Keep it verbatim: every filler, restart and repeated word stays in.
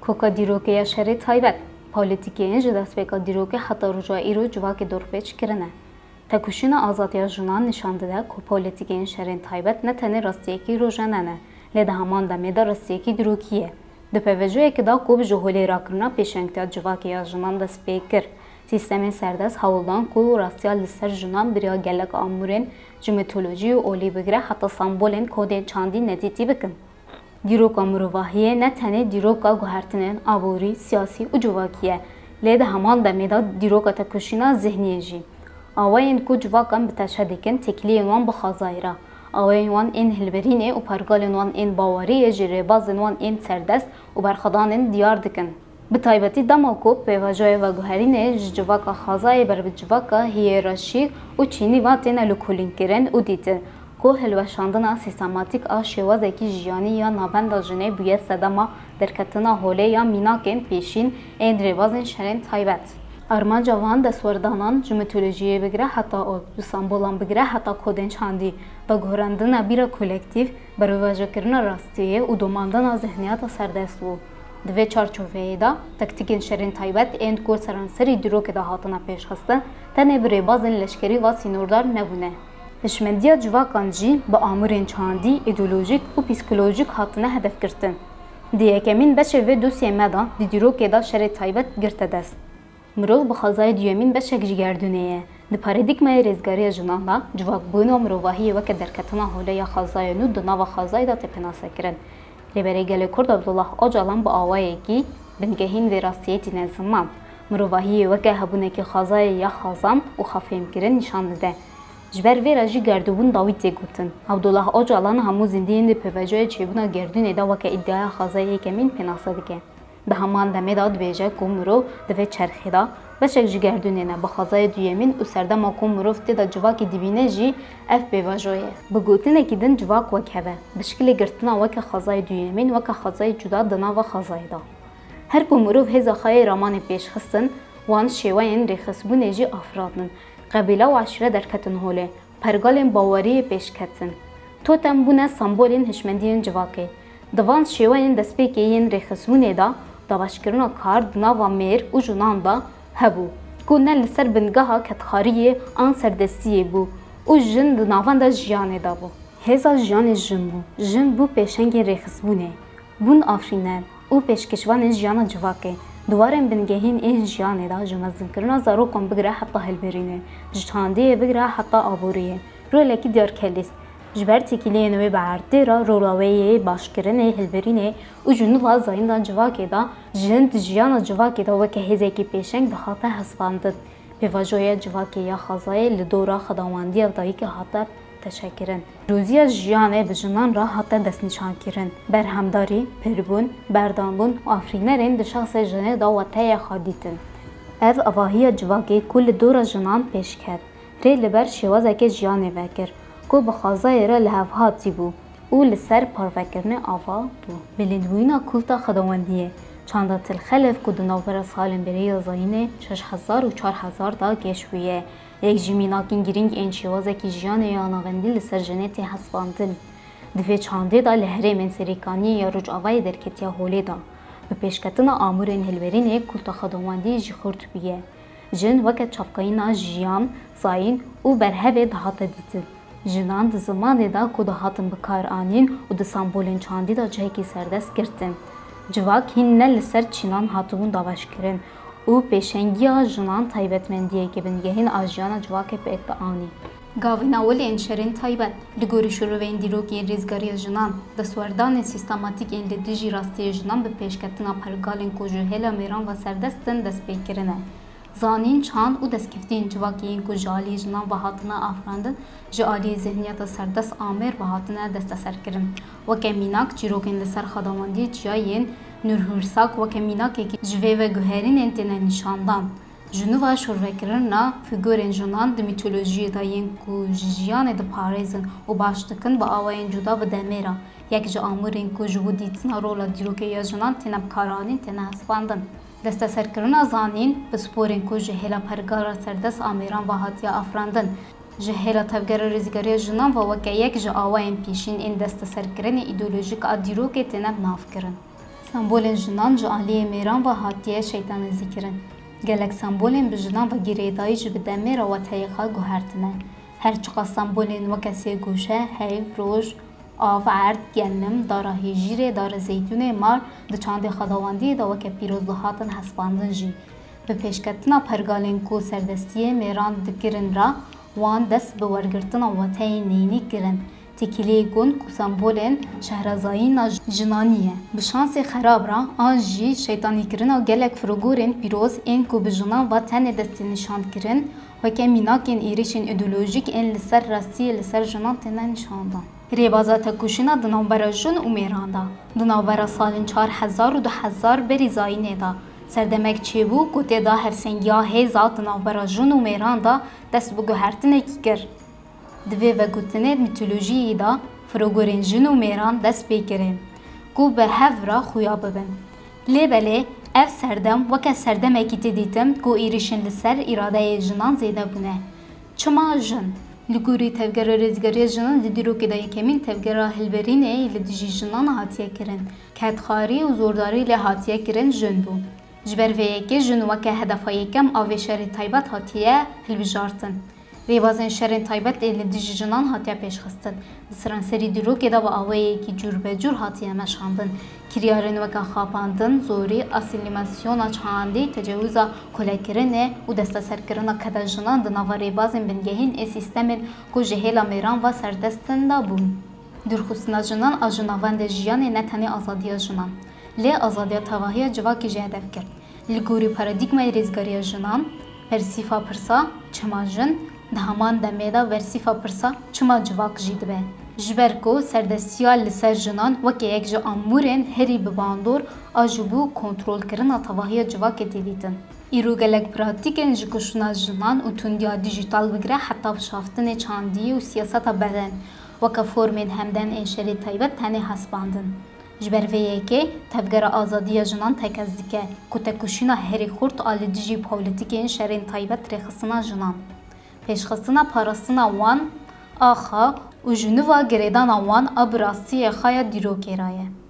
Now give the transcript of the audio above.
Koka dîrokê ya şerê taybet, polîtîkeyên ji destpêka dîrokê heta roja îro civakê dorpêç kirine. Tekoşîna azadiya jinan nîşan dide ku polîtîkeyên şerên taybet ne tenê rastiyekî rojane ne, lê di heman demê de rastiyekî dîrokî ye. Di pêvajoyekê de ku ji holê rakirina pêşengtiya civakê ya jinan dest pê kir, sîstemên serdest hewl dan ku rastiya li ser jinan bi riya gelek amûrên ji mitolojî û olî bigire heta sembolên kodên çandî netîtî bikin. Dîroka mirovahiyê ne tenê dîroka guhertinên aborî, siyasî û civakî ye, lê di heman demê de dîroka tekoşîna zihniyê jî. Awayên ku civakan bi teşe dikin, têkiliyên wan bi xwezayê re, awayên wan ên hilberînê û pergalên wan ên baweriyê ji rêbazên wan ên serdest û berxwedanên diyar dikin. Bi taybetî dema ku pêvajoya veguherînê ji civaka xwezayê ber bi civaka hiyerarşîk û çînî ve têne lêkolînkirin û dîtin ku hilweşandina sîstematîk a şêwazekî jiyanî ya navenda jinê bûye sedema derketina holê ya mînakên pêşîn ên rêbazên şerên taybet. Armanca van destwerdanan ji mitolojiyê bigire heta ol, ji sembolan bigire heta kodên çandî, veguherandina bîra kolektîf, berovajakirina rastiyê û domandina zihniyeta serdest bû. Di vê çarçoveyê de, taktîkên şerên taybet ên ku seranserî dîrokê de hatine pêşxistin, tenê bi rêbazên leşkerî ve sînordar nebûne. Hişmendiya civakan jî bi amûrên çandî, îdeolojîk û psîkolojîk hatine hedefgirtin. Di yekemîn beşê vê dosyê me de di dîrokê de şerê taybet girte dest. Mirov bi xwezayê duyemîn beşek ji gerdûnê ye. Di paradîgmayê rêzgariya jinan de, civakbûn û mirovahiyê weke derketina holê ya xwezayê nû di nava xwezayê de tê pênasekirin. Rêberê Gelê Kurd Abdullah Ocalan bi awayekî bingehîn vê rastiyê tîne ziman. Mirovahiyê weke hebûnekî xwezayê ya xwezan û xwefêmkirin nîşan dide. Ji ber vê re jî gerdûbûn dawî tê gotin. Abdullah Ocalan hemû zindiyên di pêvajoya çêbûna gerdûnê de weke îdiaya xwezayê yekemîn pênase dike. Di heman demê de dibêje ku mirov di vê çerxê de beşek ji gerdûnê ne, bi xwezayê duyemîn û serdema ku mirov tê de civakê dibîne jî ev pêvajo ye. Bi gotinekî din civak wek hev e, bi şikilê girtina weke xwezayê duyemîn, weke xwezayê cuda di nava xwezayê de. Her ku mirov hêza xwe yê ramanê pêşxistin, wan şêweyên rêxistbûnê jî afirandin. Qebîle û eşîre derketin holê. Pergalên baweriyê pêşketin. Totem bûne sembolên hişmendiyên civakê. Di van şêweyên destpêkê yên rêxistbûnê de dabeşkirina kar di nava mêr û jinan de hebû, ku ne li ser bingeha kedxariyê an serdestiyê bû û jin di navenda jiyanê de bû. Hêza jiyanê jin bû. Jin bû pêşengên rêxistbûnê. Bûn afirîner û pêşkêşvanên jiyana civakê. Di warên bingehîn ên jiyanê de, ji mezinkirina zarokan bigire heta hilberînê, ji çandiyê bigire heta aboriyê, rolekî diyarker lîst. Ji ber têkiliyên wê bi erdê re rola wê yê başkirinê, hilberînê û ji nû ve zayînda civakê de, jin di jiyana civakê de weke hêzekî pêşeng dihate hesibandin. Pêvajoya civakê ya xwezayê li dora xwedawendiya dayikê hate teşekirin. Pîroziya jiyanê bi jinan re hate destnîşankirin. Berhemdarî, pirbûn, berdanbûn û afirînerên di şexsê jinê de wateya xwe dîtin. Ev avahiya civakê ku li dora jinan pêş ket, rê li ber şêwazeke jiyanê vekir, ku bi xwezayê re li hev hatî bû û li ser parvekirinê ava bû. Bilindbûyîna kulta xwedawendiyê. Çanda Til Xelef ku di navbera salên berê ya zayînê şeş hezar û çar hezar de geş bûye, yek ji mînakên girîng ên şêwazekî jiyanê ya navendî li ser jinê tê hesibandin. Di vê çandê de li herêmên serêkaniyê ya rojavayê derketiya holê de, bi pêşketina amûrên hilberînê kulta xwedawendiyê jî xurt bûye. Jin weke çavkayîna jiyan, zayîn û berhevê dihate dîtin. Jinan di zimanê de ku dihatin bikaranîn û di sembolên çandî de cihekî serdest girtin. Civak hîn ne li ser çînan hatibûn dabeşkirin û pêşengiya jinan taybetmendiyeke bingehîn a jiyana civakê pêk dianî. Gavên ewil ên şerên taybet. Li gorî şûroveyên dîrokên rêzgariya jinan, destwerdanên sîstematîk ên li dijî rastiyê jinan bi pêşketina pergalên ku ji hêla mêran ve serdest in dest pê kirine. Zanîn, çand û destkeftiyên civakê yên ku ji aliyê jinan ve hatine afirandin, ji aliyê zihniyeta serdest a mêr ve hatine desteserkirin. Weke mînak, çîrokên li ser xwedawendiyê çiyayên nûrhûrsak weke mînakekî ji vê veguherînên têne nîşandan. Ji nû ve şorvekirina fîgurên jinan di mîtolojiyê de yên ku ji jiyanê diparêzin û baş dikin, bi awayên cuda bi demê re, yek ji amûrên ku ji bo dîtina rola dîrokê ya jinan têne bikaranîn, têne hesibandin. Desteserkirina zanîn, pisporên ku ji hêla pergal re serdest a mêran ve hatiye afirandin, ji hêla tevgera rêzgariya jinan ve weke yek ji awayên pêşîn ên desteserkirinê îdeolojîk a dîrokê têne bi nav kirin. Sembolên jinan ji aliyê mêran ve hatiye şeytanîzîkirin. Gelek sembolên bi jinan ve girêdayî ji bi demê re weteyê xwe guhertine. Her çiqas sembolên weke sêgoşe, heyv, roj, av, erd, genim, dara hêjîrê, dara zeytûnê, mar di çandê xwedawendiyê de weke pîroz dihatin hesibandin jî, bi pêşketina pergalên ku serdestiyê mêran dikirin re, wan dest bi wergirtina weteyên neyînî kirin. Têkiliyê gund ku sembolên şehrezayîna jinanî ye. Bi şansê xerab re, an jî şeytanîkirina gelek firogorên pîroz ên ku bi jinan ve tenê destê nîşan kirin, weke mînakên êrişên îdeolojîk ên li ser rastiyê li ser jinan têne nîşandan. Rêbaza tekoşîna di navbera jin û mêran de. Di navbera salên çar hezar û du hezar berî zayînê de serdemek çêbû ku tê de hevsengiya hêza di navbera jin û mêran de dest bi guhertinekî kir. Di vê vegotinê mîtolojiyê de firogorên jin û mêran dest pê kirin ku bi hev re xuya bibin. Lê belê ev serdem weke serdemekî tê dîtin ku êrişên li ser îradeyê jinan zêde bûne. Çima jin? Li gorî Tevgera Rêzgariya Jinan di dîrokê de yekemîn tevgera hilberînê li dijî jinan hatiye kirin. Kedxarî û zordarî lê hatiye kirin jin bû. Ji ber vê yekê jin weke hedefa yekem a vê şerê taybet hatiye hilbijartin. Rêbazên şerên taybet ê li dijî jinan hatiye pêşxistin. Di seranserî dîrokê de bi awayekî cûrbecûr hatiye meşandin. Kiryarên weke xapandin, zorî, asîlîmasyona çandî, tecawuza kolekirinê û desteserkirina keda jinan di nava rêbazên bingehîn ê sîstemên ku ji hêla mêran ve serdest in de bûn. Dûrxistina jinan a ji navendê jiyanê ne tenê azadiya jinan, lê azadiya tevahiya civakê jî hedef girt. Li gorî paradîgmayê rêzgariya jinan, bersîfa pirsa çima jin, di heman demê de bersîfa pirsa çima civak jî dibe. Ji ber ku serdestiya li ser jinan weke yek ji amûrên herî bi bandor a ji bo kontrolkirina tevahiya civakê tê dîtin. Îro gelek pratîkên ji kuştina jinan û tundiya dîjîtal bigire heta bişaftinê çandî û siyaseta beden weke formên hemden ên şerê taybet tenê hesibandin. Ji ber vê yekê tevgera azadiya jinan tekez dike ku tekoşîna herî xurt a li dijî polîtîkên şerên taybet rêxistina jinan, pêşxistina parastina wan a xwe û ji nû ve girêdana wan a bi rastiyê xwe ya dîrokê re ye.